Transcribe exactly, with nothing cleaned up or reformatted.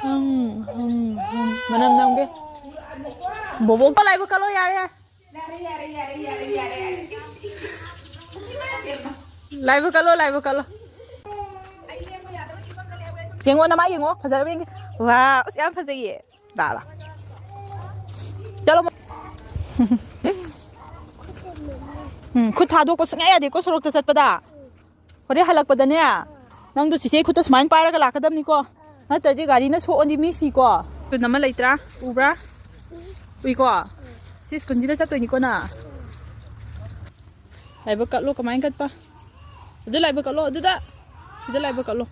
ꯎꯝ, ꯎꯝ, ꯎꯝ. ꯃꯅꯝ ꯅꯝꯒꯦ. ꯕꯣꯕꯣꯛꯇ ꯂꯥꯏꯕꯛ ꯀꯠꯂꯣ, ꯌꯥꯔꯦ, ꯌꯥꯔꯦ. ꯂꯥꯏꯕꯛ ꯀꯠꯂꯣ, ꯂꯥꯏꯕꯛ ꯀꯠꯂꯣ. ꯌꯦꯡꯉꯣ, ꯅꯃꯥꯏ ꯌꯦꯡꯉꯣ, ꯐꯖꯔꯕ ꯌꯦꯡꯒꯦ. ꯋꯥ, ꯑꯁ, ꯌꯥꯝ ꯐꯖꯩꯌꯦ. ꯂꯥ, ꯂꯥ. ꯆꯠꯂꯣ. ꯎꯝ, ꯈꯨꯠ ꯊꯥꯗꯣꯛꯄ ꯁꯨꯡꯌꯥ ꯌꯥꯗꯦꯀꯣ ꯁꯣꯔꯣꯛꯇ ꯆꯠꯄꯗ. ꯍꯣꯔꯦꯟ ꯍꯜꯂꯛꯄꯗꯅꯦ, ꯅꯪꯗꯣ ꯆꯤꯆꯦ ꯈꯨꯠꯇ ꯁꯨꯃꯥꯏꯅ ꯄꯥꯏꯔꯒ ꯂꯥꯛꯀꯗꯕꯅꯤꯀꯣ, ꯅꯠꯇ꯭ꯔꯗꯤ ꯒꯥꯔꯤꯅ ꯁꯣꯛꯑꯗꯤ ꯃꯤ ꯁꯤꯀꯣ꯫ ꯁ꯭ꯀꯨꯜ ꯑꯃ ꯂꯩꯇ꯭ꯔꯥ? ꯎꯕ꯭ꯔꯥ? ꯎꯏꯀꯣ? ꯁꯤ ꯁ꯭ꯀꯨꯜꯁꯤꯗ ꯆꯠꯇꯣꯏꯅꯤꯀꯣ ꯅꯪ. ꯂꯥꯏꯕꯛ ꯀꯠꯂꯣ, ꯀꯃꯥꯏꯅ ꯀꯠꯄ? ꯑꯗꯨ ꯂꯥꯏꯕꯛ ꯀꯠꯂꯣ, ꯑꯗꯨꯗ. ꯁꯤꯗ ꯂꯥꯏꯕꯛ ꯀꯠꯂꯣ.